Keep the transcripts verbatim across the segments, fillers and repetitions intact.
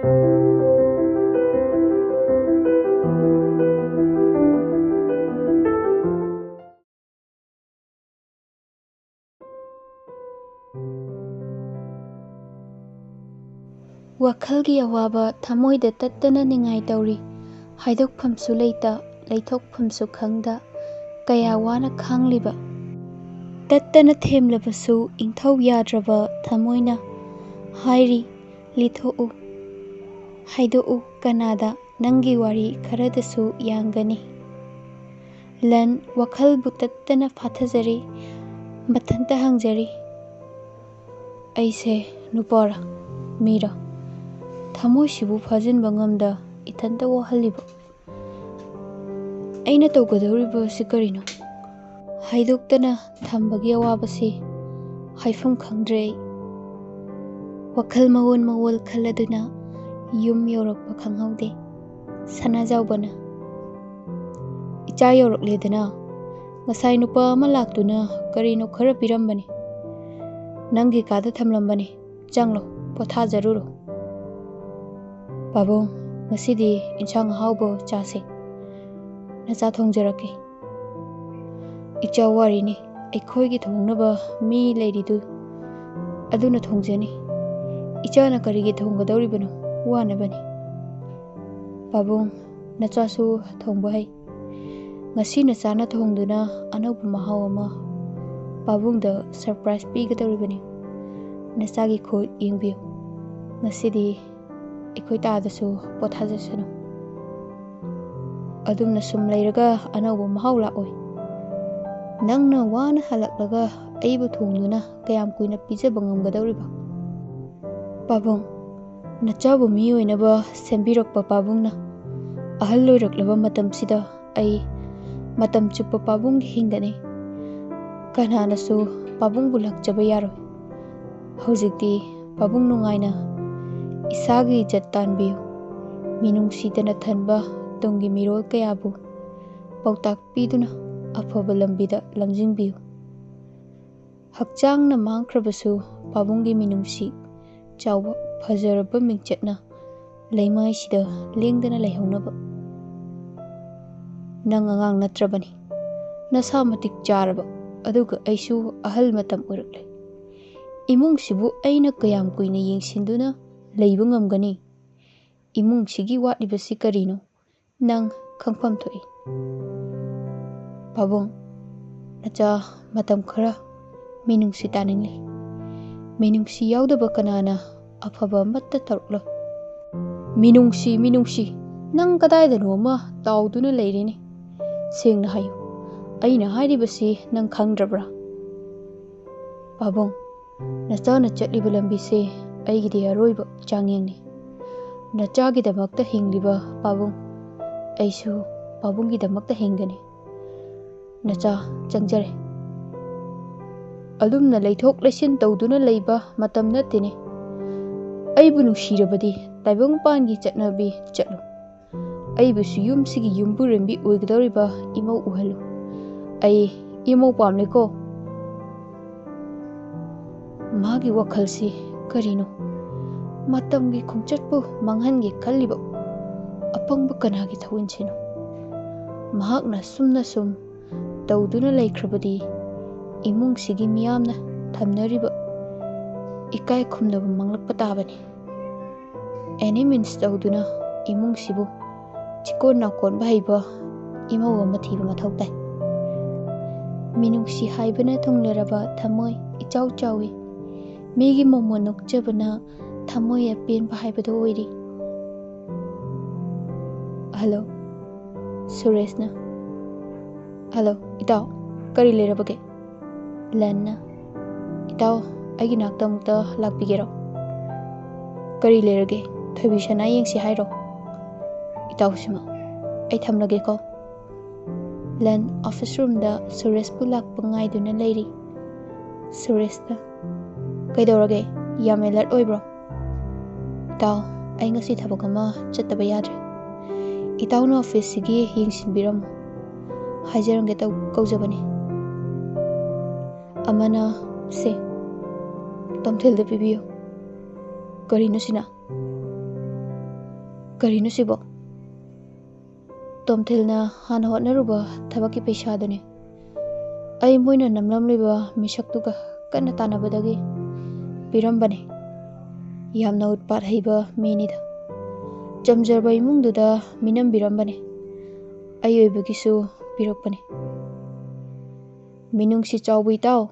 ꯋꯥꯈꯜꯒꯤ ꯑꯋꯥꯕ ꯊꯃꯣꯏꯗ ꯇꯠꯇꯅ ꯅꯤꯡꯉꯥꯏ ꯇꯧꯔꯤ꯫ ꯍꯥꯏꯗꯣꯛꯐꯝꯁꯨ ꯂꯩꯇ, ꯂꯩꯊꯣꯛꯐꯝꯁꯨ ꯈꯪꯗ, ꯀꯌꯥ ꯋꯥꯅ ꯈꯥꯡꯂꯤꯕ꯫ ꯇꯠꯇꯅ ꯊꯦꯝꯂꯕꯁꯨ ꯏꯪꯊꯧ ꯌꯥꯗ꯭ꯔꯕ ꯊꯃꯣꯏꯅ ꯍꯥꯏꯔꯤ, "ꯂꯤꯊꯣꯛꯎ, ꯍꯥꯏꯗꯣꯛꯎ, ꯀꯅꯥꯗ ꯅꯪꯒꯤ ꯋꯥꯔꯤ ꯈꯔꯗꯁꯨ ꯌꯥꯡꯒꯅꯤ?" ꯂꯟ ꯋꯥꯈꯜꯕꯨ ꯇꯠꯇꯅ ꯐꯥꯊꯖꯔꯤ, ꯃꯊꯟꯇ ꯍꯪꯖꯔꯤ, "ꯑꯩꯁꯦ ꯅꯨꯄꯥꯔ, ꯃꯤꯔ? ꯊꯃꯣꯏꯁꯤꯕꯨ ꯐꯥꯖꯤꯟꯕ ꯉꯝꯗ ꯏꯊꯟꯇ ꯋꯥꯍꯜꯂꯤꯕ꯫ ꯑꯩꯅ ꯇꯧꯒꯗꯧꯔꯤꯕꯁꯤ ꯀꯔꯤꯅꯣ?" ꯍꯥꯏꯗꯣꯛꯇꯅ ꯊꯝꯕꯒꯤ ꯑꯋꯥꯕꯁꯤ ꯍꯥꯏꯐꯝ ꯈꯪꯗ꯭ꯔꯦ ꯑꯩ꯫ ꯋꯥꯈꯜ ꯃꯑꯣꯟ ꯃꯑꯣꯜ ꯈꯜꯂꯗꯨꯅ ꯌꯨꯝ ꯌꯧꯔꯛꯄ ꯈꯪꯍꯧꯗꯦ꯫ ꯁꯅꯥꯖꯥꯎꯕꯅ, "ꯏꯆꯥ ꯌꯧꯔꯛꯂꯦꯗꯅ꯫ ꯉꯁꯥꯏ ꯅꯨꯄꯥ ꯑꯃ ꯂꯥꯛꯇꯨꯅ ꯀꯔꯤꯅꯣ ꯈꯔ ꯄꯤꯔꯝꯕꯅꯤ꯫ ꯅꯪꯒꯤ ꯀꯥꯗ ꯊꯝꯂꯝꯕꯅꯤ꯫ ꯆꯪꯂꯣ, ꯄꯣꯊꯥꯖꯔꯨꯔꯣ꯫ ꯄꯥꯕꯨꯡ, ꯉꯁꯤꯗꯤ ꯏꯟꯁꯥꯡ ꯑꯍꯥꯎꯕ ꯆꯥꯁꯦ꯫ ꯅꯆꯥ ꯊꯣꯡꯖꯔꯛꯀꯦ꯫" "ꯏꯆꯥ ꯋꯥꯔꯤꯅꯤ, ꯑꯩꯈꯣꯏꯒꯤ ꯊꯣꯡꯅꯕ ꯃꯤ ꯂꯩꯔꯤꯗꯨ, ꯑꯗꯨꯅ ꯊꯣꯡꯖꯅꯤ꯫ ꯏꯆꯥꯅ ꯀꯔꯤꯒꯤ ꯊꯣꯡꯒꯗꯧꯔꯤꯕꯅꯣ? ꯋꯥꯅꯕꯅꯤ꯫" "ꯄꯥꯕꯨꯡ, ꯅꯆꯥꯁꯨ ꯊꯣꯡꯕ ꯍꯩ꯫ ꯉꯁꯤ ꯅꯆꯥꯅ ꯊꯣꯡꯗꯨꯅ ꯑꯅꯧꯕ ꯃꯍꯥꯎ ꯑꯃ ꯄꯥꯕꯨꯡꯗ surprise ꯄꯤꯒꯗꯧꯔꯤꯕꯅꯤ꯫ ꯅꯆꯥꯒꯤ ꯈꯨꯠ ꯌꯦꯡꯕꯤꯌꯨ꯫ ꯉꯁꯤꯗꯤ ꯑꯩꯈꯣꯏ ꯇꯥꯗꯁꯨ ꯄꯣꯊꯥꯖꯁꯅꯨ꯫ ꯑꯗꯨꯝꯅ ꯁꯨꯝ ꯂꯩꯔꯒ ꯑꯅꯧꯕ ꯃꯍꯥꯎ ꯂꯥꯛꯑꯣꯏ꯫ ꯅꯪꯅ ꯋꯥꯅ ꯍꯜꯂꯛꯂꯒ ꯑꯩꯕꯨ ꯊꯣꯡꯗꯨꯅ ꯀꯌꯥꯝ ꯀꯨꯏꯅ ꯄꯤꯖꯕ ꯉꯝꯒꯗꯧꯔꯤꯕ?" "ꯄꯥꯕꯨꯡ, ꯅꯆꯥꯕꯨ ꯃꯤ ꯑꯣꯏꯅꯕ ꯁꯦꯝꯕꯤꯔꯛꯄ ꯄꯥꯕꯨꯡꯅ ꯑꯍꯜ ꯑꯣꯏꯔꯛꯂꯕ ꯃꯇꯝꯁꯤꯗ ꯑꯩ ꯃꯇꯝ ꯆꯨꯞꯄ ꯄꯥꯕꯨꯡꯒꯤ ꯍꯤꯡꯒꯅꯤ꯫ ꯀꯅꯥꯅꯁꯨ ꯄꯥꯕꯨꯡꯕꯨ ꯂꯥꯛꯆꯕ ꯌꯥꯔꯣꯏ꯫ ꯍꯧꯖꯤꯛꯇꯤ ꯄꯥꯕꯨꯡ ꯅꯨꯡꯉꯥꯏꯅ ꯏꯁꯥꯒꯤ ꯏꯖꯠ ꯇꯥꯟꯕꯤꯌꯨ꯫ ꯃꯤꯅꯨꯡꯁꯤꯗꯅ ꯊꯟꯕ ꯇꯨꯡꯒꯤ ꯃꯤꯔꯣꯜ ꯀꯌꯥꯕꯨ ꯄꯥꯎꯇꯥꯛ ꯄꯤꯗꯨꯅ ꯑꯐꯕ ꯂꯝꯕꯤꯗ ꯂꯝꯖꯤꯡꯕꯤꯌꯨ꯫" ꯍꯛꯆꯥꯡꯅ ꯃꯥꯡꯈ꯭ꯔꯕꯁꯨ ꯄꯥꯕꯨꯡꯒꯤ ꯃꯤꯅꯨꯡꯁꯤ ꯆꯥꯎꯕ ꯐꯖꯔꯕ ꯃꯤꯡꯆꯠꯅ ꯂꯩꯃꯥꯏꯁꯤꯗ ꯂꯦꯡꯗꯅ ꯂꯩꯍꯧꯅꯕ꯫ ꯅꯪ ꯑꯉꯥꯡ ꯅꯠꯇ꯭ꯔꯕꯅꯤ꯫ ꯅꯁꯥ ꯃꯇꯤꯛ ꯆꯥꯔꯕ, ꯑꯗꯨꯒ ꯑꯩꯁꯨ ꯑꯍꯜ ꯃꯇꯝ ꯑꯣꯏꯔꯛꯂꯦ꯫ ꯏꯃꯨꯡꯁꯤꯕꯨ ꯑꯩꯅ ꯀꯌꯥꯝ ꯀꯨꯏꯅ ꯌꯦꯡꯁꯤꯟꯗꯨꯅ ꯂꯩꯕ ꯉꯝꯒꯅꯤ? ꯏꯃꯨꯡꯁꯤꯒꯤ ꯋꯥꯠꯂꯤꯕꯁꯤ ꯀꯔꯤꯅꯣ? ꯅꯪ ꯈꯪꯐꯝ ꯊꯣꯛꯏ꯫ ꯄꯥꯕꯨꯡ, ꯅꯆꯥ ꯃꯇꯝ ꯈꯔ ꯃꯤꯅꯨꯡꯁꯤ ꯇꯥꯅꯤꯡꯂꯤ꯫ ꯃꯤꯅꯨꯡꯁꯤ ꯌꯥꯎꯗꯕ ꯀꯅꯥꯅ ꯑꯐꯕ ꯑꯃꯠꯇ ꯇꯧꯔꯛꯂꯣꯏ꯫ ꯃꯤꯅꯨꯡꯁꯤ, ꯃꯤꯅꯨꯡꯁꯤ, ꯅꯪ ꯀꯗꯥꯏꯗꯅꯣ ꯑꯃ ꯇꯥꯎꯗꯨꯅ ꯂꯩꯔꯤꯅꯤ꯫ ꯁꯦꯡꯅ ꯍꯥꯏꯌꯨ, ꯑꯩꯅ ꯍꯥꯏꯔꯤꯕꯁꯤ ꯅꯪ ꯈꯪꯗ꯭ꯔꯕ꯭ꯔꯥ? ꯄꯥꯕꯨꯡ, ꯅꯆꯥꯅ ꯆꯠꯂꯤꯕ ꯂꯝꯕꯤꯁꯦ ꯑꯩꯒꯤꯗꯤ ꯑꯔꯣꯏꯕ ꯆꯥꯡꯌꯦꯡꯅꯤ꯫ ꯅꯆꯥꯒꯤꯗꯃꯛꯇ ꯍꯤꯡꯂꯤꯕ ꯄꯥꯕꯨꯡ, ꯑꯩꯁꯨ ꯄꯥꯕꯨꯡꯒꯤꯗꯃꯛꯇ ꯍꯤꯡꯒꯅꯤ꯫ ꯅꯆꯥ, ꯆꯪꯖꯔꯦ꯫ ꯑꯗꯨꯝꯅ ꯂꯩꯊꯣꯛ ꯂꯩꯁꯤꯟ ꯇꯧꯗꯨꯅ ꯂꯩꯕ ꯃꯇꯝ ꯅꯠꯇꯦꯅꯦ꯫ ꯑꯩꯕꯨ ꯅꯨꯡꯁꯤꯔꯕꯗꯤ ꯇꯥꯏꯕꯪꯄꯥꯟꯒꯤ ꯆꯠꯅꯕꯤ ꯆꯠꯂꯨ꯫ ꯑꯩꯕꯨꯁꯨ ꯌꯨꯝꯁꯤꯒꯤ ꯌꯨꯝꯕꯨꯔꯦꯝꯕꯤ ꯑꯣꯏꯒꯗꯧꯔꯤꯕ ꯏꯃꯧ ꯎꯍꯜꯂꯨ꯫ ꯑꯩ ꯏꯃꯧ ꯄꯥꯝꯂꯦꯀꯣ꯫ ꯃꯥꯒꯤ ꯋꯥꯈꯜꯁꯤ ꯀꯔꯤꯅꯣ? ꯃꯇꯝꯒꯤ ꯈꯣꯡꯆꯠꯄꯨ ꯃꯥꯡꯍꯟꯒꯦ ꯈꯜꯂꯤꯕ ꯑꯄꯪꯕ ꯀꯅꯥꯒꯤ ꯊꯋꯥꯏꯁꯤꯅꯣ? ꯃꯍꯥꯛꯅ ꯁꯨꯝꯅ ꯁꯨꯝ ꯇꯧꯗꯨꯅ ꯂꯩꯈ꯭ꯔꯕꯗꯤ ꯏꯃꯨꯡꯁꯤꯒꯤ ꯃꯤꯌꯥꯝꯅ ꯊꯝꯅꯔꯤꯕ ꯏꯀꯥꯏ ꯈꯨꯝꯅꯕ ꯃꯥꯡꯂꯛꯄ ꯇꯥꯕꯅꯤ꯫ Any means ꯇꯧꯗꯨꯅ ꯏꯃꯨꯡꯁꯤꯕꯨ ꯆꯤꯀꯣꯟ ꯅꯥꯀꯣꯟꯕ ꯍꯩꯕ ꯏꯃꯧ ꯑꯃ ꯊꯤꯕ ꯃꯊꯧ ꯇꯥꯏ꯫ ꯃꯤꯅꯨꯡꯁꯤ ꯍꯥꯏꯕꯅ ꯊꯨꯡꯂꯔꯕ ꯊꯃꯣꯏ ꯏꯆꯥꯎ ꯆꯥꯎꯏ꯫ ꯃꯤꯒꯤ ꯃꯃꯣꯟ ꯅꯣꯛꯆꯕꯅ ꯊꯃꯣꯏ ꯑꯄꯦꯟꯕ ꯍꯥꯏꯕꯗꯨ ꯑꯣꯏꯔꯤ꯫ ꯍꯜꯂꯣ, ꯁꯨꯔꯦꯁꯅ꯫ ꯍꯜꯂꯣ, ꯏꯇꯥꯎ, ꯀꯔꯤ ꯂꯩꯔꯕꯒꯦ? ꯂꯟꯅ, "ꯏꯇꯥꯎ, ꯑꯩꯒꯤ ꯅꯥꯛꯇ ꯑꯃꯨꯛꯇ ꯂꯥꯛꯄꯤꯒꯦꯔꯣ?" "ꯀꯔꯤ ꯂꯩꯔꯒꯦ? ꯊꯣꯏꯕꯤ ꯁꯅꯥ ꯌꯦꯡꯁꯤ ꯍꯥꯏꯔꯣ?" "ꯏꯇꯥꯎꯁꯤꯃ, ꯑꯩ ꯊꯝꯂꯒꯦꯀꯣ꯫" ꯂꯟ ꯑꯣꯐꯤꯁ ꯔꯨꯝꯗ ꯁꯨꯔꯦꯁꯄꯨ ꯂꯥꯛꯄ ꯉꯥꯏꯗꯨꯅ ꯂꯩꯔꯤ꯫ ꯁꯨꯔꯦꯁꯇ, "ꯀꯩꯗꯧꯔꯒꯦ? ꯌꯥꯝ ꯑꯦꯂꯔꯠ ꯑꯣꯏꯕ꯭ꯔꯣ?" "ꯏꯇꯥꯎ, ꯑꯩ ꯉꯁꯤ ꯊꯕꯛ ꯑꯃ ꯆꯠꯇꯕ ꯌꯥꯗ꯭ꯔꯦ꯫ ꯏꯇꯥꯎꯅ ꯑꯣꯐꯤꯁꯁꯤꯒꯤ ꯌꯦꯡꯁꯤꯟꯕꯤꯔꯝꯃꯨ꯫ ꯍꯥꯏꯖꯔꯝꯒꯦ ꯇꯧ-, ꯀꯧꯖꯕꯅꯤ꯫" ꯑꯃꯅ, "ꯁꯦ, ꯇꯣꯝꯊꯤꯜꯗ ꯄꯤꯕꯤꯌꯨ꯫" "ꯀꯔꯤꯅꯣ ꯁꯤꯅ?" "ꯀꯔꯤꯅꯣ ꯁꯤꯕꯣ?" "ꯇꯣꯝꯊꯤꯜꯅ ꯍꯥꯟꯅ ꯍꯣꯠꯅꯔꯨꯕ ꯊꯕꯛꯀꯤ ꯄꯩꯁꯥꯗꯨꯅꯤ꯫ ꯑꯩ ꯃꯣꯏꯅ ꯅꯝꯂꯝꯂꯤꯕ ꯃꯤꯁꯛꯇꯨꯒ ꯀꯟꯅ ꯇꯥꯟꯅꯕꯗꯒꯤ ꯄꯤꯔꯝꯕꯅꯤ꯫ ꯌꯥꯝꯅ ꯎꯠꯄꯥꯠ ꯍꯩꯕ ꯃꯤꯅꯤꯗ꯫ ꯆꯝꯖꯕ ꯏꯃꯨꯡꯗꯨꯗ ꯃꯤꯅꯝꯕꯤꯔꯝꯕꯅꯤ꯫ ꯑꯩ ꯑꯣꯏꯕꯒꯤꯁꯨ ꯄꯤꯔꯛꯄꯅꯤ꯫" "ꯃꯤꯅꯨꯡꯁꯤ ꯆꯥꯎꯕ ꯏꯇꯥꯎ,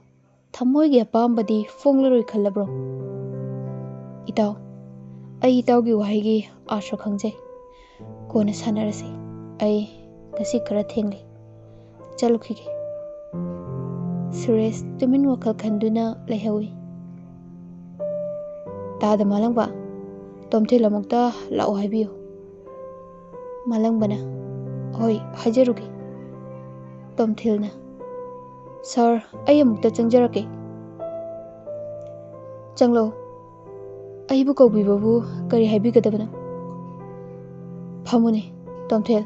ꯊꯃꯣꯏꯒꯤ ꯑꯄꯥꯝꯕꯗꯤ ꯐꯣꯡꯂꯔꯣꯏ ꯈꯜꯂꯕ꯭ꯔꯣ?" "ꯏꯇꯥꯎ, ꯑꯩ ꯏꯇꯥꯎꯒꯤ ꯋꯥꯍꯩꯒꯤ ꯑꯥꯔꯊ ꯈꯪꯖꯩ꯫ ꯀꯣꯟꯅ ꯁꯥꯟꯅꯔꯁꯤ꯫ ꯑꯩ ꯉꯁꯤ ꯈꯔ ꯊꯦꯡꯂꯦ꯫ ꯆꯠꯂꯨꯈꯤꯒꯦ꯫" ꯁꯨꯔꯦꯁ ꯇꯨꯃꯤꯟ ꯋꯥꯈꯜ ꯈꯟꯗꯨꯅ ꯂꯩꯍꯧꯏ꯫ "ꯇꯥꯗ ꯃꯥꯂꯪꯕ, ꯇꯣꯝꯊꯤꯜ ꯑꯃꯨꯛꯇ ꯂꯥꯛꯑꯣ ꯍꯥꯏꯕꯤꯌꯨ꯫" ꯃꯥꯂꯪꯕꯅ, "ꯍꯣꯏ, ꯍꯥꯏꯖꯔꯨꯒꯦ꯫" ꯇꯣꯝꯊꯤꯜꯅ, "ꯁꯥꯔ, ꯑꯩ ꯑꯃꯨꯛꯇ ꯆꯪꯖꯔꯛꯀꯦ꯫" "ꯆꯪꯂꯛꯑꯣ꯫ ꯑꯩꯕꯨ ꯀꯧꯕꯤꯕꯕꯨ ꯀꯔꯤ ꯍꯥꯏꯕꯤꯒꯗꯕꯅꯣ?" "ꯐꯝꯃꯨꯅꯦ, ꯇꯣꯝꯊꯤꯜ꯫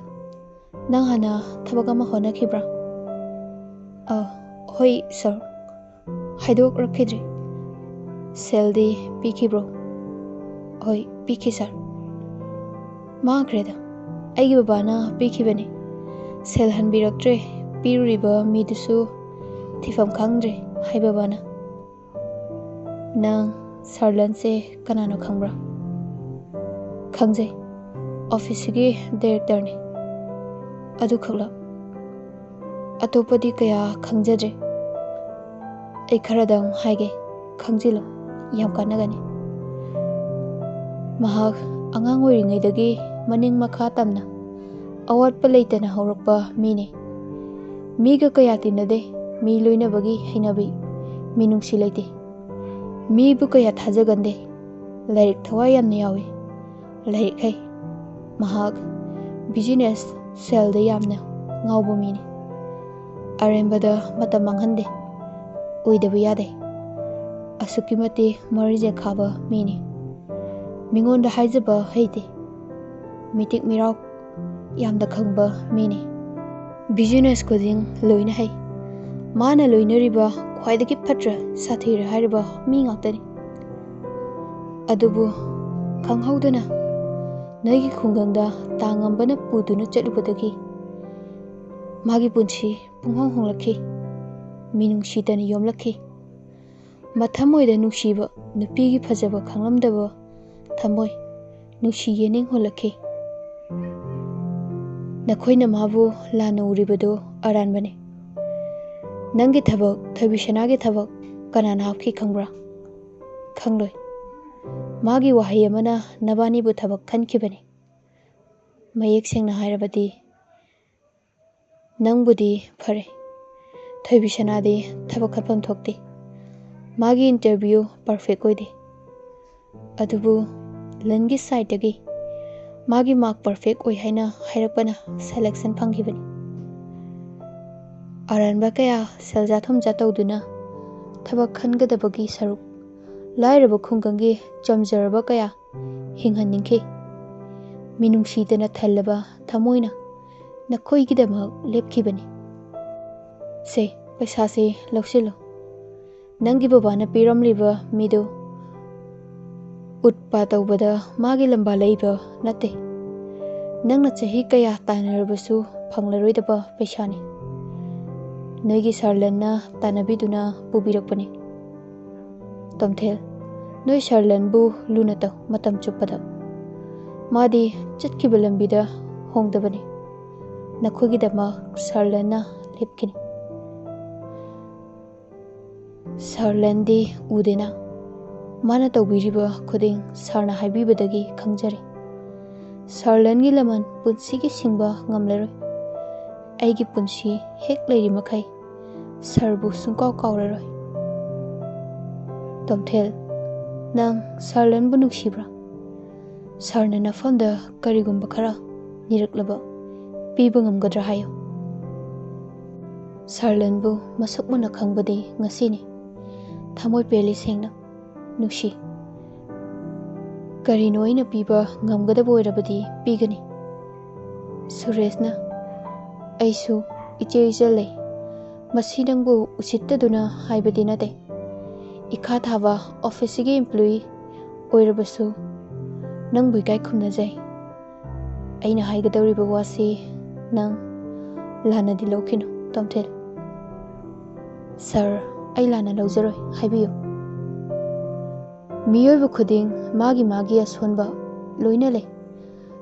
ꯅꯪ ꯍꯥꯟꯅ ꯊꯕꯛ ꯑꯃ ꯍꯣꯠꯅꯈꯤꯕ꯭ꯔꯥ?" "ꯑ, ꯍꯣꯏ, ꯁꯥꯔ꯫ ꯍꯥꯏꯗꯣꯛꯂꯛꯈꯤꯗ꯭ꯔꯤ꯫" "ꯁꯦꯜꯗꯤ ꯄꯤꯈꯤꯕ꯭ꯔꯣ?" "ꯍꯣꯏ, ꯄꯤꯈꯤ, ꯁꯥꯔ꯫" "ꯃꯥꯡꯈ꯭ꯔꯦꯗ, ꯑꯩꯒꯤ ꯕꯕꯥꯅ ꯄꯤꯈꯤꯕꯅꯤ꯫ ꯁꯦꯜ ꯍꯟꯕꯤꯔꯛꯇ꯭ꯔꯦ, ꯄꯤꯔꯨꯔꯤꯕ ꯃꯤꯗꯨꯁꯨ ꯊꯤꯐꯝ ꯈꯪꯗ꯭ꯔꯦ ꯍꯥꯏ ꯕꯕꯥꯅ꯫" "ꯅꯪ ꯁꯥꯔ ꯂꯟꯁꯦ ꯀꯅꯥꯅꯣ ꯈꯪꯕ꯭ꯔꯥ?" "ꯈꯪꯖꯩ, ꯑꯣꯐꯤꯁꯁꯤꯒꯤ ꯗꯥꯏꯔꯦꯛꯇꯔꯅꯤ꯫ ꯑꯗꯨꯈꯛꯂ?" "ꯑꯇꯣꯞꯄꯗꯤ ꯀꯌꯥ ꯈꯪꯖꯗ꯭ꯔꯦ꯫" "ꯑꯩ ꯈꯔꯗꯪ ꯍꯥꯏꯒꯦ, ꯈꯪꯖꯤꯜꯂꯨ, ꯌꯥꯝ ꯀꯥꯟꯅꯒꯅꯤ꯫" ꯃꯍꯥꯛ ꯑꯉꯥꯡ ꯑꯣꯏꯔꯤꯉꯩꯗꯒꯤ ꯃꯅꯤꯡ ꯃꯈꯥ ꯇꯝꯅ ꯑꯋꯥꯠꯄ ꯂꯩꯇꯅ ꯍꯧꯔꯛꯄ ꯃꯤꯅꯤ꯫ ꯃꯤꯒ ꯀꯌꯥ ꯇꯤꯟꯅꯗꯦ, ꯃꯤ ꯂꯣꯏꯅꯕꯒꯤ ꯍꯩꯅꯕꯤ, ꯃꯤꯅꯨꯡꯁꯤ ꯂꯩꯇꯦ꯫ ꯃꯤꯕꯨ ꯀꯌꯥ ꯊꯥꯖꯒꯟꯗꯦ꯫ ꯂꯥꯏꯔꯤꯛ ꯊꯋꯥꯏ ꯌꯥꯝꯅ ꯌꯥꯎꯏ꯫ ꯂꯥꯏꯔꯤꯛ ꯍꯩ꯫ ꯃꯍꯥꯛ ꯕꯤꯖꯤꯅꯦꯁ, ꯁꯦꯜꯗ ꯌꯥꯝꯅ ꯉꯥꯎꯕ ꯃꯤꯅꯤ꯫ ꯑꯔꯦꯝꯕꯗ ꯃꯇꯝ ꯃꯥꯡꯍꯟꯗꯦ꯫ ꯑꯣꯏꯗꯕ ꯌꯥꯗꯦ꯫ ꯑꯁꯨꯛꯀꯤ ꯃꯇꯤꯛ ꯃꯔꯤ ꯆꯦꯈꯥꯕ ꯃꯤꯅꯤ꯫ ꯃꯤꯉꯣꯟꯗ ꯍꯥꯏꯖꯕ ꯍꯩꯇꯦ꯫ ꯃꯤꯇꯤꯛ ꯃꯤꯔꯥꯎ ꯌꯥꯝꯅ ꯈꯪꯕ ꯃꯤꯅꯤ꯫ ꯕꯤꯖꯤꯅꯦꯁ ꯈꯨꯗꯤꯡ ꯂꯣꯏꯅ ꯍꯩ꯫ ꯃꯥꯅ ꯂꯣꯏꯅꯔꯤꯕ ꯈ꯭ꯋꯥꯏꯗꯒꯤ ꯐꯠꯇ꯭ꯔ ꯁꯥꯊꯤꯔ ꯍꯥꯏꯔꯤꯕ ꯃꯤ ꯉꯥꯛꯇꯅꯤ꯫ ꯑꯗꯨꯕꯨ ꯈꯪꯍꯧꯗꯅ ꯅꯣꯏꯒꯤ ꯈꯨꯡꯒꯪꯗ ꯇꯥꯡꯉꯝꯕꯅ ꯄꯨꯗꯨꯅ ꯆꯠꯂꯨꯕꯗꯒꯤ ꯃꯥꯒꯤ ꯄꯨꯟꯁꯤ ꯄꯨꯡꯍꯣꯡ ꯍꯣꯡꯂꯛꯈꯤ꯫ ꯃꯤꯅꯨꯡꯁꯤꯗꯅ ꯌꯣꯝꯂꯛꯈꯤ꯫ ꯃꯊꯃꯣꯏꯗ ꯅꯨꯡꯁꯤꯕ ꯅꯨꯄꯤꯒꯤ ꯐꯖꯕ ꯈꯪꯂꯝꯗꯕ ꯊꯃꯣꯏ ꯅꯨꯡꯁꯤ ꯌꯦꯅꯤꯡ ꯍꯣꯜꯂꯛꯈꯤ꯫ ꯅꯈꯣꯏꯅ ꯃꯥꯕꯨ ꯂꯥꯟꯅ ꯎꯔꯤꯕꯗꯨ ꯑꯔꯥꯟꯕꯅꯤ꯫ ꯅꯪꯒꯤ ꯊꯕꯛ, ꯊꯣꯏꯕꯤꯁꯅꯥꯒꯤ ꯊꯕꯛ ꯀꯅꯥꯅ ꯍꯥꯞꯈꯤ ꯈꯪꯕ꯭ꯔꯥ? ꯈꯪꯂꯣꯏ꯫ ꯃꯥꯒꯤ ꯋꯥꯍꯩ ꯑꯃꯅ ꯅꯕꯥꯅꯤꯕꯨ ꯊꯕꯛ ꯈꯟꯈꯤꯕꯅꯤ꯫ ꯃꯌꯦꯛ ꯁꯦꯡꯅ ꯍꯥꯏꯔꯕꯗꯤ, ꯅꯪꯕꯨꯗꯤ ꯐꯔꯦ, ꯊꯣꯏꯕꯤꯁꯅꯥꯗꯤ ꯊꯕꯛ ꯈꯟꯐꯝ ꯊꯣꯛꯇꯦ꯫ ꯃꯥꯒꯤ interview perfect ꯑꯣꯏꯗꯦ꯫ ꯑꯗꯨꯕꯨ ꯂꯟꯒꯤ sideꯇꯒꯤ ꯃꯥꯒꯤ mark perfect ꯑꯣꯏ ꯍꯥꯏꯅ ꯍꯥꯏꯔꯛꯄꯅ selection ꯐꯪꯈꯤꯕꯅꯤ꯫ ꯑꯔꯥꯟꯕ ꯀꯌꯥ ꯁꯦꯜꯖꯥ ꯊꯨꯝꯖꯥ ꯇꯧꯗꯨꯅ ꯊꯕꯛ ꯈꯟꯒꯗꯕꯒꯤ ꯁꯔꯨꯛ, ꯂꯥꯏꯔꯕ ꯈꯨꯡꯒꯪꯒꯤ ꯆꯝꯖꯔꯕ ꯀꯌꯥ ꯍꯤꯡꯍꯟꯅꯤꯡꯈꯤ꯫ ꯃꯤꯅꯨꯡꯁꯤꯗꯅ ꯊꯜꯂꯕ ꯊꯃꯣꯏꯅ ꯅꯈꯣꯏꯒꯤꯗꯃꯛ ꯂꯦꯞꯈꯤꯕꯅꯤ꯫ ꯁꯦ, ꯄꯩꯁꯥꯁꯦ ꯂꯧꯁꯤꯜꯂꯨ꯫ ꯅꯪꯒꯤ ꯕꯕꯥꯅ ꯄꯤꯔꯝꯂꯤꯕ ꯃꯤꯗꯨ ꯎꯠꯄ ꯇꯧꯕꯗ ꯃꯥꯒꯤ ꯂꯝꯕꯥ ꯂꯩꯕ ꯅꯠꯇꯦ꯫ ꯅꯪꯅ ꯆꯍꯤ ꯀꯌꯥ ꯇꯥꯟꯅꯔꯕꯁꯨ ꯐꯪꯂꯔꯣꯏꯗꯕ ꯄꯩꯁꯥꯅꯤ꯫ ꯅꯣꯏꯒꯤ ꯁꯥꯔ ꯂꯟꯅ ꯇꯥꯟꯅꯕꯤꯗꯨꯅ ꯄꯨꯕꯤꯔꯛꯄꯅꯤ꯫ ꯇꯣꯝꯊꯦꯜ, ꯅꯣꯏ ꯁꯥꯔ ꯂꯟꯕꯨ ꯂꯨꯅ ꯇꯧ ꯃꯇꯝ ꯆꯨꯞꯄꯗ꯫ ꯃꯥꯗꯤ ꯆꯠꯈꯤꯕ ꯂꯝꯕꯤꯗ ꯍꯣꯡꯗꯕꯅꯤ꯫ ꯅꯈꯣꯏꯒꯤꯗꯃꯛ ꯁꯥꯔ ꯂꯟꯅ ꯂꯦꯞꯀꯅꯤ꯫ ꯁꯥꯔ ꯂꯟꯗꯤ ꯎꯗꯦꯅ꯫ ꯃꯥꯅ ꯇꯧꯕꯤꯔꯤꯕ ꯈꯨꯗꯤꯡ ꯁꯥꯔꯅ ꯍꯥꯏꯕꯤꯕꯗꯒꯤ ꯈꯪꯖꯔꯦ꯫ ꯁꯥꯔ ꯂꯟꯒꯤ ꯂꯃꯟ ꯄꯨꯟꯁꯤꯒꯤ ꯁꯤꯡꯕ ꯉꯝꯂꯔꯣꯏ꯫ ꯑꯩꯒꯤ ꯄꯨꯟꯁꯤ ꯍꯦꯛ ꯂꯩꯔꯤ ꯃꯈꯩ ꯁꯥꯔꯕꯨ ꯁꯨꯡꯀꯥꯎ ꯀꯥꯎꯔꯔꯣꯏ꯫ ꯇꯣꯝꯊꯦꯜ, ꯅꯪ ꯁꯥꯔ ꯂꯟꯕꯨ ꯅꯨꯡꯁꯤꯕ꯭ꯔꯥ? ꯁꯥꯔꯅ ꯅꯐꯝꯗ ꯀꯔꯤꯒꯨꯝꯕ ꯈꯔ ꯅꯤꯔꯛꯂꯕ ꯄꯤꯕ ꯉꯝꯒꯗ꯭ꯔꯥ ꯍꯥꯏꯌꯨ꯫ ꯁꯥꯔ ꯂꯟꯕꯨ ꯃꯁꯛ ꯃꯨꯟꯅ ꯈꯪꯕꯗꯤ ꯉꯁꯤꯅꯤ꯫ ꯊꯃꯣꯏ ꯄꯦꯜꯂꯤ ꯁꯦꯡꯅ꯫ ꯅꯨꯡꯁꯤ꯫ ꯀꯔꯤꯅꯣ ꯑꯩꯅ ꯄꯤꯕ ꯉꯝꯒꯗꯕ ꯑꯣꯏꯔꯕꯗꯤ ꯄꯤꯒꯅꯤ꯫ ꯁꯨꯔꯦꯁꯅ, ꯑꯩꯁꯨ ꯏꯆꯦ ꯏꯆꯜ ꯂꯩ꯫ ꯃꯁꯤ ꯅꯪꯕꯨ ꯎꯁꯤꯠꯇꯗꯨꯅ ꯍꯥꯏꯕꯗꯤ ꯅꯠꯇꯦ꯫ ꯏꯈꯥ ꯊꯥꯕ officeꯁꯤꯒꯤ employee ꯑꯣꯏꯔꯕꯁꯨ ꯅꯪꯕꯨ ꯏꯀꯥꯏ ꯈꯨꯝꯅꯖꯩ꯫ ꯑꯩꯅ ꯍꯥꯏꯒꯗꯧꯔꯤꯕ ꯋꯥꯁꯤ ꯅꯪ ꯂꯥꯟꯅꯗꯤ ꯂꯧꯈꯤꯅꯨ, ꯇꯣꯝꯊꯤꯜ꯫ "ꯁꯥꯔ, ꯑꯩ ꯂꯥꯟꯅ ꯂꯧꯖꯔꯣꯏ, ꯍꯥꯏꯕꯤꯌꯨ꯫" ꯃꯤꯑꯣꯏꯕ ꯈꯨꯗꯤꯡ ꯃꯥꯒꯤ ꯃꯥꯒꯤ ꯑꯁꯣꯟꯕ ꯂꯣꯏꯅ ꯂꯩ꯫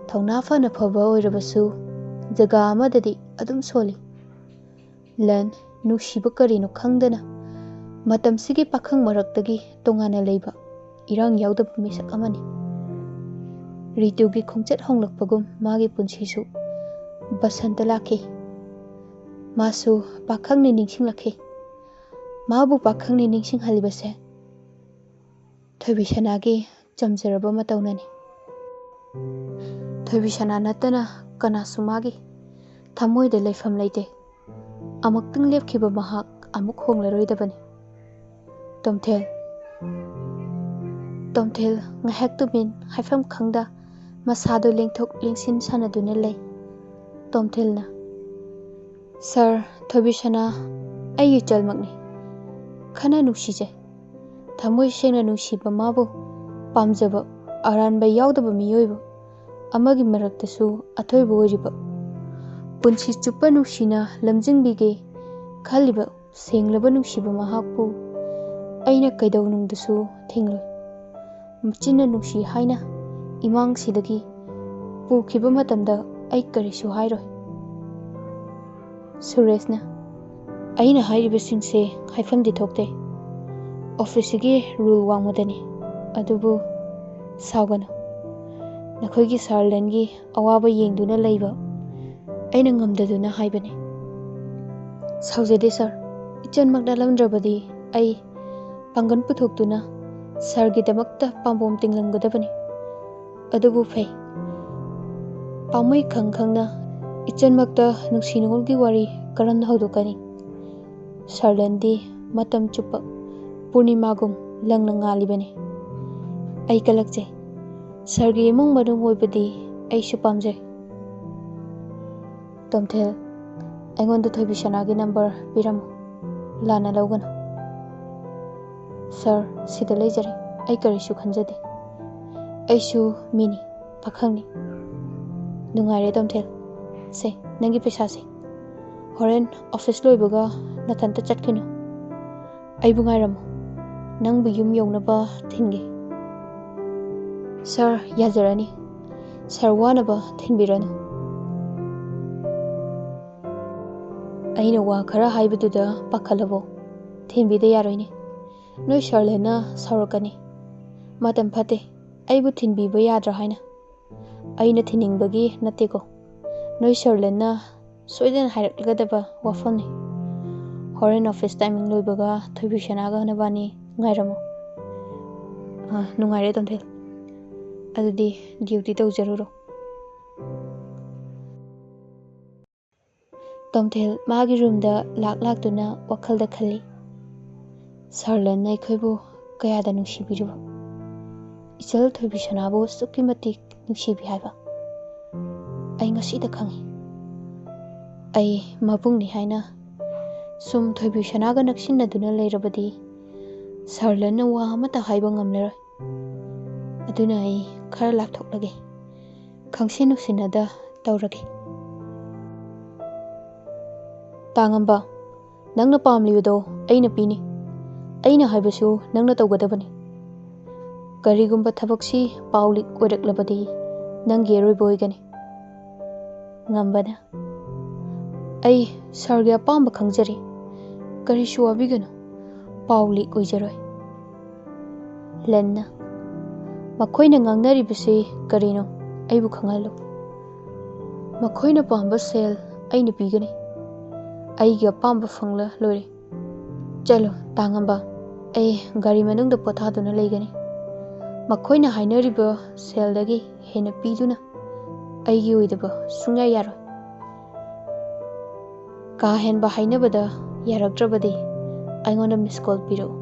ꯊꯧꯅꯥ ꯐꯅ ꯐꯕ ꯑꯣꯏꯔꯕꯁꯨ ꯖꯒꯥ ꯑꯃꯗꯗꯤ ꯑꯗꯨꯝ ꯁꯣꯜꯂꯤ꯫ ꯂꯟ, ꯅꯨꯡꯁꯤꯕ ꯀꯔꯤꯅꯣ ꯈꯪꯗꯅ ꯃꯇꯝꯁꯤꯒꯤ ꯄꯥꯈꯪ ꯃꯔꯛꯇꯒꯤ ꯇꯣꯉꯥꯟꯅ ꯂꯩꯕ ꯏꯔꯥꯡ ꯌꯥꯎꯗꯕ ꯃꯤꯁꯛ ꯑꯃꯅꯤ꯫ ꯔꯤꯇꯨꯒꯤ ꯈꯣꯡꯆꯠ ꯍꯣꯡꯂꯛꯄꯒꯨꯝ ꯃꯥꯒꯤ ꯄꯨꯟꯁꯤꯁꯨ ꯕꯁꯟꯇ ꯂꯥꯛꯈꯤ꯫ ꯃꯥꯁꯨ ꯄꯥꯈꯪꯅꯤ ꯅꯤꯡꯁꯤꯡꯂꯛꯈꯤ꯫ ꯃꯥꯕꯨ ꯄꯥꯈꯪꯅꯤ ꯅꯤꯡꯁꯤꯡꯍꯜꯂꯤꯕꯁꯦ ꯊꯣꯏꯕꯤꯁꯅꯥꯒꯤ ꯆꯝꯖꯔꯕ ꯃꯇꯧꯅꯅꯤ꯫ ꯊꯣꯏꯕꯤꯁꯅꯥ ꯅꯠꯇꯅ ꯀꯅꯥꯁꯨ ꯃꯥꯒꯤ ꯊꯃꯣꯏꯗ ꯂꯩꯐꯝ ꯂꯩꯇꯦ꯫ ꯑꯃꯨꯛꯇꯪ ꯂꯦꯞꯈꯤꯕ ꯃꯍꯥꯛ ꯑꯃꯨꯛ ꯍꯣꯡꯂꯔꯣꯏꯗꯕꯅꯤ꯫ ꯇꯣꯝꯊꯦꯜ꯫ ꯇꯣꯝꯊꯦꯜ ꯉꯥꯏꯍꯥꯛ ꯇꯨꯃꯤꯟ ꯍꯥꯏꯐꯝ ꯈꯪꯗ ꯃꯁꯥꯗꯨ ꯂꯦꯡꯊꯣꯛ ꯂꯦꯡꯁꯤꯟ ꯁꯥꯟꯅꯗꯨꯅ ꯂꯩ꯫ ꯇꯣꯝꯊꯦꯜꯅ, "ꯁꯥꯔ, ꯊꯣꯏꯕꯤꯁꯅꯥ ꯑꯩꯒꯤ ꯏꯆꯜꯃꯛꯅꯤ꯫ ꯈꯟꯅ ꯅꯨꯡꯁꯤꯖꯩ꯫ ꯊꯃꯣꯏ ꯁꯦꯡꯅ ꯅꯨꯡꯁꯤꯕ ꯃꯥꯕꯨ ꯄꯥꯝꯖꯕ, ꯑꯔꯥꯟꯕ ꯌꯥꯎꯗꯕ ꯃꯤꯑꯣꯏꯕ ꯑꯃꯒꯤ ꯃꯔꯛꯇꯁꯨ ꯑꯊꯣꯏꯕ ꯑꯣꯏꯔꯤꯕ, ꯄꯨꯟꯁꯤ ꯆꯨꯞꯄ ꯅꯨꯡꯁꯤꯅ ꯂꯝꯖꯤꯡꯕꯤꯒꯦ ꯈꯜꯂꯤꯕ ꯁꯦꯡꯂꯕ ꯅꯨꯡꯁꯤꯕ ꯃꯍꯥꯛꯄꯨ ꯑꯩꯅ ꯀꯩꯗꯧꯅꯨꯡꯗꯁꯨ ꯊꯤꯡꯂꯣꯏ꯫ ꯃꯆꯤꯟꯅ ꯅꯨꯡꯁꯤ ꯍꯥꯏꯅ ꯏꯃꯥꯡꯁꯤꯗꯒꯤ ꯄꯨꯈꯤꯕ ꯃꯇꯝꯗ ꯑꯩ ꯀꯔꯤꯁꯨ ꯍꯥꯏꯔꯣꯏ꯫" ꯁꯨꯔꯦꯁꯅ, "ꯑꯩꯅ ꯍꯥꯏꯔꯤꯕꯁꯤꯡꯁꯦ ꯍꯥꯏꯐꯝꯗꯤ ꯊꯣꯛꯇꯦ꯫ ꯑꯣꯐꯤꯁꯁꯤꯒꯤ ꯔꯨꯜ ꯋꯥꯡꯃꯗꯅꯤ꯫ ꯑꯗꯨꯕꯨ ꯁꯥꯎꯒꯅꯨ꯫ ꯅꯈꯣꯏꯒꯤ ꯁꯥꯔ ꯂꯟꯒꯤ ꯑꯋꯥꯕ ꯌꯦꯡꯗꯨꯅ ꯂꯩꯕ ꯑꯩꯅ ꯉꯝꯗꯗꯨꯅ ꯍꯥꯏꯕꯅꯤ꯫" "ꯁꯥꯎꯖꯗꯦ ꯁꯥꯔ꯫ ꯏꯆꯟꯃꯛ ꯅꯠꯂꯝꯗ꯭ꯔꯕꯗꯤ ꯑꯩ ꯄꯥꯡꯒꯜ ꯄꯨꯊꯣꯛꯇꯨꯅ ꯁꯥꯔꯒꯤꯗꯃꯛꯇ ꯄꯥꯝꯕꯣꯝ ꯇꯤꯡꯂꯝꯒꯗꯕꯅꯤ꯫ ꯑꯗꯨꯕꯨ ꯐꯩ, ꯄꯥꯝꯃꯨꯏ ꯈꯪ ꯈꯪꯅ ꯏꯆꯟꯃꯛꯇ ꯅꯨꯡꯁꯤ ꯅꯨꯡꯉꯣꯜꯒꯤ ꯋꯥꯔꯤ ꯀꯔꯝꯅ ꯍꯧꯗꯣꯛꯀꯅꯤ? ꯁꯥꯔ ꯂꯟꯗꯤ ꯃꯇꯝ ꯆꯨꯞꯄ ꯄꯨꯔꯅꯤꯃꯥꯒꯨꯝ ꯂꯪꯅ ꯉꯥꯜꯂꯤꯕꯅꯤ꯫ ꯑꯩ ꯀꯂꯛꯆꯩ꯫ ꯁꯥꯔꯒꯤ ꯏꯃꯨꯡ ꯃꯅꯨꯡ ꯑꯣꯏꯕꯗꯤ ꯑꯩꯁꯨ ꯄꯥꯝꯖꯩ꯫" "ꯇꯣꯝꯊꯦꯜ, ꯑꯩꯉꯣꯟꯗ ꯊꯣꯏꯕꯤꯁꯅꯥꯒꯤ ꯅꯝꯕꯔ ꯄꯤꯔꯝꯃꯨ꯫ ꯂꯥꯟꯅ ꯂꯧꯒꯅꯨ꯫" "ꯁꯥꯔ, ꯁꯤꯗ ꯂꯩꯖꯔꯦ꯫ ꯑꯩ ꯀꯔꯤꯁꯨ ꯈꯟꯖꯗꯦ꯫ ꯑꯩꯁꯨ ꯃꯤꯅꯤ, ꯄꯥꯈꯪꯅꯤ꯫" ꯅꯨꯡꯉꯥꯏꯔꯦ ꯇꯣꯝꯊꯦꯜ꯫ ꯁꯦ, ꯅꯪꯒꯤ ꯄꯩꯁꯥꯁꯦ꯫ ꯍꯣꯔꯦꯟ ꯑꯣꯐꯤꯁ ꯂꯣꯏꯕꯒ ꯅꯊꯟꯇ ꯆꯠꯈꯤꯅꯨ꯫ ꯑꯩꯕꯨ ꯉꯥꯏꯔꯝꯃꯨ꯫ ꯅꯪꯕꯨ ꯌꯨꯝ ꯌꯧꯅꯕ ꯊꯤꯟꯒꯦ꯫ ꯁꯥꯔ, ꯌꯥꯖꯔꯅꯤ꯫ ꯁꯥꯔ ꯋꯥꯅꯕ ꯊꯤꯟꯕꯤꯔꯅꯨ꯫ ꯑꯩꯅ ꯋꯥ ꯈꯔ ꯍꯥꯏꯕꯗꯨꯗ ꯄꯥꯈꯠꯂꯕꯣ? ꯊꯤꯟꯕꯤꯗ ꯌꯥꯔꯣꯏꯅꯦ꯫ ꯅꯣꯏ ꯁꯥꯔ ꯂꯦꯟꯅ ꯁꯥꯎꯔꯛꯀꯅꯤ꯫ ꯃꯇꯝ ꯐꯠꯇꯦ꯫ ꯑꯩꯕꯨ ꯊꯤꯟꯕꯤꯕ ꯌꯥꯗ꯭ꯔꯥ ꯍꯥꯏꯅ? ꯑꯩꯅ ꯊꯤꯟꯅꯤꯡꯕꯒꯤ ꯅꯠꯇꯦꯀꯣ꯫ ꯅꯣꯏ ꯁꯥꯔ ꯂꯦꯟꯅ ꯁꯣꯏꯗꯅ ꯍꯥꯏꯔꯛꯂꯒꯗꯕ ꯋꯥꯐꯝꯅꯤ꯫ ꯍꯣꯔꯦꯟ ꯑꯣꯐꯤꯁ ꯇꯥꯏꯃꯤꯡ ꯂꯣꯏꯕꯒ ꯊꯣꯏꯕꯤꯁꯅꯥꯒ ꯅꯕꯥꯅꯤ ꯉꯥꯏꯔꯝꯃꯨ꯫ ꯑꯥ, ꯅꯨꯡꯉꯥꯏꯔꯦ ꯇꯣꯝꯊꯦꯜ꯫ ꯑꯗꯨꯗꯤ ꯗ꯭ꯌꯨꯇꯤ ꯇꯧꯖꯔꯨꯔꯣ꯫ ꯇꯣꯝꯊꯦꯜ ꯃꯥꯒꯤ ꯔꯨꯝꯗ ꯂꯥꯛ ꯂꯥꯛꯇꯨꯅ ꯋꯥꯈꯜꯗ ꯈꯜꯂꯤ꯫ ꯁꯥꯔ ꯂꯦꯟꯅ ꯑꯩꯈꯣꯏꯕꯨ ꯀꯌꯥꯗ ꯅꯨꯡꯁꯤꯕꯤꯔꯤꯕ? ꯏꯆꯜ ꯊꯣꯏꯕꯤꯁꯅꯥꯕꯨ ꯑꯁꯨꯛꯀꯤ ꯃꯇꯤꯛ ꯅꯨꯡꯁꯤꯕꯤ ꯍꯥꯏꯕ ꯑꯩ ꯉꯁꯤꯗ ꯈꯪꯉꯤ꯫ ꯑꯩ ꯃꯕꯨꯡꯅꯤ ꯍꯥꯏꯅ ꯁꯨꯝ ꯊꯣꯏꯕꯤꯁꯅꯥꯒ ꯅꯛꯁꯤꯟꯅꯗꯨꯅ ꯂꯩꯔꯕꯗꯤ ꯁꯥꯔ ꯂꯦꯟꯅ ꯋꯥ ꯑꯃꯠꯇ ꯍꯥꯏꯕ ꯉꯝꯂꯔꯣꯏ꯫ ꯑꯗꯨꯅ ꯑꯩ ꯈꯔ ꯂꯥꯞꯊꯣꯛꯂꯒꯦ꯫ ꯈꯪꯁꯤꯟ ꯅꯨꯡꯁꯤꯟꯅꯗ ꯇꯧꯔꯒꯦ꯫ ꯇꯥꯉꯝꯕ, ꯅꯪꯅ ꯄꯥꯝꯂꯤꯕꯗꯣ ꯑꯩꯅ ꯄꯤꯅꯤ꯫ ꯑꯩꯅ ꯍꯥꯏꯕꯁꯨ ꯅꯪꯅ ꯇꯧꯒꯗꯕꯅꯤ꯫ ꯀꯔꯤꯒꯨꯝꯕ ꯊꯕꯛꯁꯤ ꯄꯥꯎ ꯂꯤꯛ ꯑꯣꯏꯔꯛꯂꯕꯗꯤ ꯅꯪꯒꯤ ꯑꯔꯣꯏꯕ ꯑꯣꯏꯒꯅꯤ꯫ ꯉꯝꯕꯅ, ꯑꯩ ꯁꯥꯔꯒꯤ ꯑꯄꯥꯝꯕ ꯈꯪꯖꯔꯤ꯫ ꯀꯔꯤꯁꯨ ꯋꯥꯕꯤꯒꯅꯨ꯫ ꯄꯥꯎ ꯂꯤꯛ ꯑꯣꯏꯖꯔꯣꯏ꯫ ꯂꯦꯟꯅ, ꯃꯈꯣꯏꯅ ꯉꯥꯡꯅꯔꯤꯕꯁꯤ ꯀꯔꯤꯅꯣ? ꯑꯩꯕꯨ ꯈꯪꯍꯜꯂꯨ꯫ ꯃꯈꯣꯏꯅ ꯄꯥꯝꯕ ꯁꯦꯜ ꯑꯩꯅ ꯄꯤꯒꯅꯤ꯫ ꯑꯩꯒꯤ ꯑꯄꯥꯝꯕ ꯐꯪꯂ ꯂꯣꯏꯔꯦ꯫ ꯆꯠꯂꯣ, ꯇꯥꯉꯝꯕ꯫ ꯑꯩ ꯒꯥꯔꯤ ꯃꯅꯨꯡꯗ ꯄꯣꯊꯥꯗꯨꯅ ꯂꯩꯒꯅꯤ꯫ ꯃꯈꯣꯏꯅ ꯍꯥꯏꯅꯔꯤꯕ ꯁꯦꯜꯗꯒꯤ ꯍꯦꯟꯅ ꯄꯤꯗꯨꯅ ꯑꯩꯒꯤ ꯑꯣꯏꯗꯕ ꯁꯨꯡꯌꯥ ꯌꯥꯔꯣꯏ꯫ ꯀꯥ ꯍꯦꯟꯕ ꯍꯥꯏꯅꯕꯗ ꯌꯥꯔꯛꯇ꯭ꯔꯕꯗꯤ ꯑꯩꯉꯣꯟꯗ ꯃꯤꯁ ꯀꯣꯜ ꯄꯤꯔꯛꯎ꯫